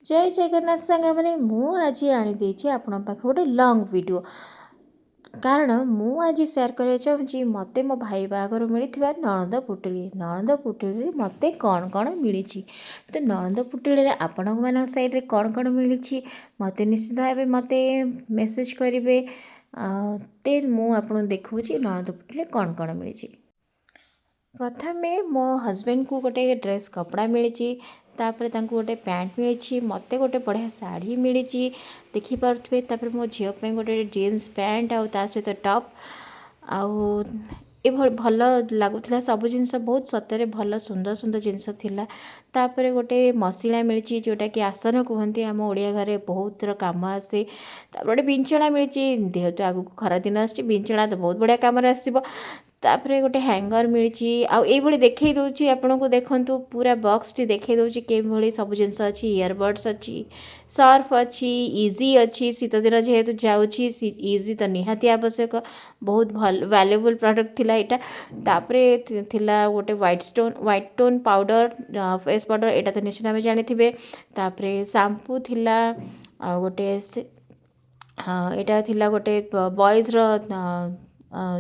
ଜୟ ଜଗନ୍ନାଥ ସାଙ୍ଗମାନେ, ମୁଁ ଆଜି ଆଣିଦେଇଛି ଆପଣଙ୍କ ପାଖକୁ ଗୋଟେ ଲଙ୍ଗ୍ ଭିଡ଼ିଓ, କାରଣ ମୁଁ ଆଜି ସେୟାର କରିବାକୁ ଚାହୁଁଛି ମୋତେ ମୋ ଭାଇ ବାହାଘର ମିଳିଥିବା ନଣନ୍ଦ ପୁଟୁଳି। ନଣନ୍ଦ ପୁଟୁଳିରେ ମୋତେ କ'ଣ କ'ଣ ମିଳିଛି? ତ ନଣନ୍ଦ ପୁଟୁଳିରେ ଆପଣମାନଙ୍କ ସାଇଡ଼୍ରେ କ'ଣ କ'ଣ ମିଳିଛି, ମୋତେ ନିଶ୍ଚିତ ଭାବେ ମୋତେ ମେସେଜ୍ କରିବେ। ଦେନ୍ ମୁଁ ଆପଣଙ୍କୁ ଦେଖାଉଛି ନଣନ୍ଦ ପୁଟୁଳିରେ କ'ଣ କ'ଣ ମିଳିଛି। ପ୍ରଥମେ ମୋ ହଜବେଣ୍ଡକୁ ଗୋଟେ ଡ୍ରେସ୍ କପଡ଼ା ମିଳିଛି, ତାପରେ ତାଙ୍କୁ ଗୋଟେ ପ୍ୟାଣ୍ଟ ମିଳିଛି, ମୋତେ ଗୋଟେ ବଢ଼ିଆ ଶାଢ଼ୀ ମିଳିଛି, ଦେଖିପାରୁଥିବେ। ତାପରେ ମୋ ଝିଅ ପାଇଁ ଗୋଟେ ଜିନ୍ସ ପ୍ୟାଣ୍ଟ ଆଉ ତା ସହିତ ଟପ୍। ଆଉ ଏଭଳି ଭଲ ଲାଗୁଥିଲା ସବୁ ଜିନିଷ, ବହୁତ ସତରେ ଭଲ ସୁନ୍ଦର ସୁନ୍ଦର ଜିନିଷ ଥିଲା। ତାପରେ ଗୋଟେ ମସିଣା ମିଳିଛି, ଯେଉଁଟାକି ଆସନ କୁହନ୍ତି, ଆମ ଓଡ଼ିଆ ଘରେ ବହୁତର କାମ ଆସେ। ତାପରେ ଗୋଟେ ବିଞ୍ଚଣା ମିଳିଛି। ଯେହେତୁ ଆଗକୁ ଖରାଦିନ ଆସୁଛି, ବିଞ୍ଚଣା ତ ବହୁତ ବଢ଼ିଆ କାମରେ ଆସିବ। ତାପରେ ଗୋଟେ ହ୍ୟାଙ୍ଗର ମିଳିଛି। ଆଉ ଏଇଭଳି ଦେଖେଇ ଦେଉଛି ଆପଣଙ୍କୁ, ଦେଖନ୍ତୁ, ପୁରା ବକ୍ସଟି ଦେଖେଇ ଦେଉଛି କେଉଁଭଳି ସବୁ ଜିନିଷ ଅଛି। ଇୟରବଡ଼୍ସ ଅଛି, ସର୍ଫ ଅଛି, ଇଜି ଅଛି। ଶୀତ ଦିନ ଯେହେତୁ ଯାଉଛି, ଇଜି ତ ନିହାତି ଆବଶ୍ୟକ। ବହୁତ ଭଲ ଭ୍ୟାଲୁଏବୁଲ୍ ପ୍ରଡ଼କ୍ଟ ଥିଲା ଏଇଟା। ତାପରେ ଥିଲା ଗୋଟେ white stone, white tone powder, face powder, ଏଇଟା ତ ନିଶ୍ଚିତ ଆମେ ଜାଣିଥିବେ। ତାପରେ ସାମ୍ପୁ ଥିଲା। ଆଉ ଗୋଟେ ଏଇଟା ଥିଲା ଗୋଟେ ବଏଜ୍ର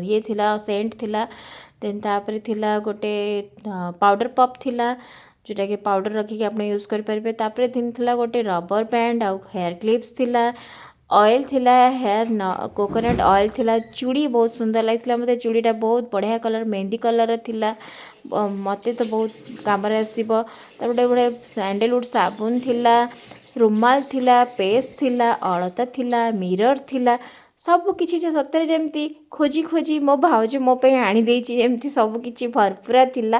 ଇଏ ଥିଲା, ସେଣ୍ଟ ଥିଲା। ଦେନ୍ ତାପରେ ଥିଲା ଗୋଟେ ପାଉଡ଼ର ପଫ୍ ଥିଲା, ଯେଉଁଟାକି ପାଉଡ଼ର ରଖିକି ଆପଣ ୟୁଜ୍ କରିପାରିବେ। ତାପରେ ଥିଲା ଗୋଟେ ରବର ବ୍ୟାଣ୍ଡ ଆଉ ହେୟାର କ୍ଲିପ୍ସ ଥିଲା, ଅଏଲ୍ ଥିଲା, ହେୟାର କୋକୋନଟ୍ ଅଏଲ୍ ଥିଲା। ଚୁଡ଼ି ବହୁତ ସୁନ୍ଦର ଲାଗିଥିଲା ମୋତେ। ଚୁଡ଼ିଟା ବହୁତ ବଢ଼ିଆ କଲର୍, ମେହେନ୍ଦି କଲର୍ର ଥିଲା। ମୋତେ ତ ବହୁତ କାମରେ ଆସିବ। ତାପରେ ଗୋଟେ ଗୋଟେ ସ୍ୟାଣ୍ଡେଲଉଡ଼୍ ସାବୁନ ଥିଲା, ରୁମାଲ ଥିଲା, ପେଷ୍ଟ ଥିଲା, ଅଳତା ଥିଲା, ମିରର୍ ଥିଲା। ସବୁ କିଛି ସେ ସତରେ ଯେମିତି ଖୋଜି ଖୋଜି ମୋ ଭାଉଜ ମୋ ପାଇଁ ଆଣିଦେଇଛି, ଯେମିତି ସବୁ କିଛି ଭରପୁରା ଥିଲା।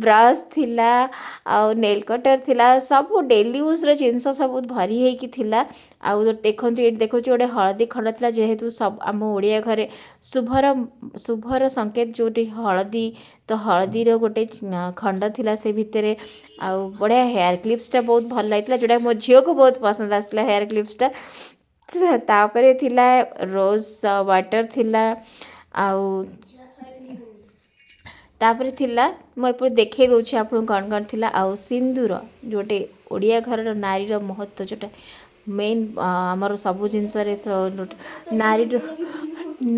ବ୍ରସ୍ ଥିଲା ଆଉ ନେଲ୍ କଟର୍ ଥିଲା, ସବୁ ଡେଲି ୟୁଜ୍ର ଜିନିଷ ସବୁ ଭରି ହେଇକି ଥିଲା। ଆଉ ଦେଖନ୍ତୁ, ଏଇଠି ଦେଖୁଛୁ ଗୋଟେ ହଳଦୀ ଖଣ୍ଡ ଥିଲା। ଯେହେତୁ ସବୁ ଆମ ଓଡ଼ିଆ ଘରେ ଶୁଭର ସଂକେତ ଯେଉଁଠି ହଳଦୀ, ତ ହଳଦୀର ଗୋଟେ ଖଣ୍ଡ ଥିଲା ସେ ଭିତରେ। ଆଉ ବଢ଼ିଆ ହେୟାର କ୍ଲିପ୍ସଟା ବହୁତ ଭଲ ଲାଗିଥିଲା, ଯେଉଁଟା ମୋ ଝିଅକୁ ବହୁତ ପସନ୍ଦ ଆସିଥିଲା ହେୟାର କ୍ଲିପ୍ସଟା। ତାପରେ ଥିଲା ରୋଜ୍ ୱାଟର୍ ଥିଲା। ଆଉ ତାପରେ ଥିଲା, ମୁଁ ଏପଟେ ଦେଖେଇ ଦେଉଛି ଆପଣଙ୍କୁ କ'ଣ କ'ଣ ଥିଲା। ଆଉ ସିନ୍ଦୁର, ଯେଉଁଟେ ଓଡ଼ିଆ ଘରର ନାରୀର ମହତ୍ତ୍ୱ, ଯେଉଁଟା ମେନ୍ ଆମର ସବୁ ଜିନିଷରେ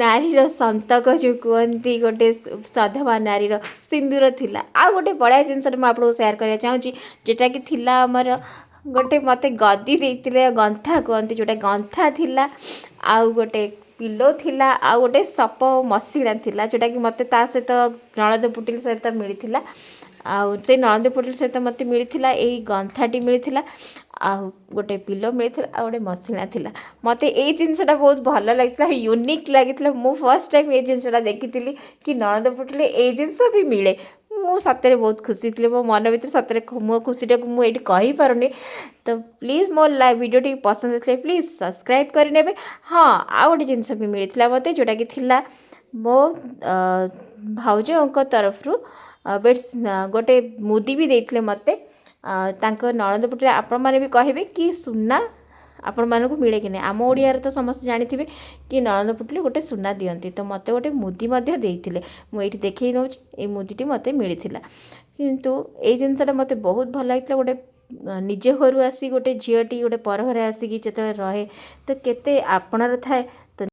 ନାରୀର ସନ୍ତକ ଯେଉଁ କୁହନ୍ତି, ଗୋଟେ ସଧବା ନାରୀର ସିନ୍ଦୁର ଥିଲା। ଆଉ ଗୋଟେ ବଢ଼ିଆ ଜିନିଷଟେ ମୁଁ ଆପଣଙ୍କୁ ସେୟାର କରିବାକୁ ଚାହୁଁଛି, ଯେଉଁଟାକି ଥିଲା ଆମର ଗୋଟେ ମୋତେ ଗଦି ଦେଇଥିଲେ, ଗନ୍ଥା କୁହନ୍ତି ଯେଉଁଟା, ଗନ୍ଥା ଥିଲା। ଆଉ ଗୋଟେ ପିଲୋ ଥିଲା ଆଉ ଗୋଟେ ସପ ମସିଣା ଥିଲା, ଯେଉଁଟାକି ମୋତେ ତା ସହିତ ନଣନ୍ଦ ପୁଟୁଳି ସହିତ ମିଳିଥିଲା। ଆଉ ସେଇ ନଣନ୍ଦ ପୁଟୁଳି ସହିତ ମୋତେ ମିଳିଥିଲା, ଏଇ ଗନ୍ଥାଟି ମିଳିଥିଲା ଆଉ ଗୋଟେ ପିଲୋ ମିଳିଥିଲା ଆଉ ଗୋଟେ ମସିଣା ଥିଲା। ମୋତେ ଏଇ ଜିନିଷଟା ବହୁତ ଭଲ ଲାଗିଥିଲା, ୟୁନିକ୍ ଲାଗିଥିଲା। ମୁଁ ଫାର୍ଷ୍ଟ ଟାଇମ୍ ଏଇ ଜିନିଷଟା ଦେଖିଥିଲି କି ନଣନ୍ଦ ପୁଟୁଳି ଏଇ ଜିନିଷ ବି ମିଳେ। ମୁଁ ସତରେ ବହୁତ ଖୁସି ଥିଲି। ମୋ ମନ ଭିତରେ ସତରେ ମୋ ଖୁସିଟାକୁ ମୁଁ ଏଇଠି କହିପାରୁନି। ତ ପ୍ଲିଜ୍, ମୋ ଭିଡ଼ିଓଟି ପସନ୍ଦ ଆସିଲେ ପ୍ଲିଜ୍ ସବସ୍କ୍ରାଇବ୍ କରିନେବେ। ହଁ, ଆଉ ଗୋଟେ ଜିନିଷ ବି ମିଳିଥିଲା ମୋତେ, ଯେଉଁଟାକି ଥିଲା ମୋ ଭାଉଜଙ୍କ ତରଫରୁ ବେଡ୍ ଗୋଟେ ମୁଦି ବି ଦେଇଥିଲେ ମୋତେ ତାଙ୍କ ନଣନ୍ଦ ପୁଟୁଳି। ଆପଣମାନେ ବି କହିବେ କି ସୁନା ଆପଣମାନଙ୍କୁ ମିଳେ କି ନାହିଁ। ଆମ ଓଡ଼ିଆରେ ତ ସମସ୍ତେ ଜାଣିଥିବେ କି ନଣନ୍ଦ ପୁଟୁଳି ଗୋଟେ ସୁନା ଦିଅନ୍ତି। ତ ମୋତେ ଗୋଟେ ମୁଦି ମଧ୍ୟ ଦେଇଥିଲେ। ମୁଁ ଏଇଠି ଦେଖେଇ ନେଉଛି, ଏଇ ମୁଦିଟି ମୋତେ ମିଳିଥିଲା। କିନ୍ତୁ ଏଇ ଜିନିଷଟା ମୋତେ ବହୁତ ଭଲ ଲାଗିଥିଲା। ଗୋଟେ ନିଜ ଘରୁ ଆସି ଗୋଟେ ଝିଅଟି ଗୋଟେ ପର ଘରେ ଆସିକି ଯେତେବେଳେ ରହେ, ତ କେତେ ଆପଣାର ଥାଏ ତ।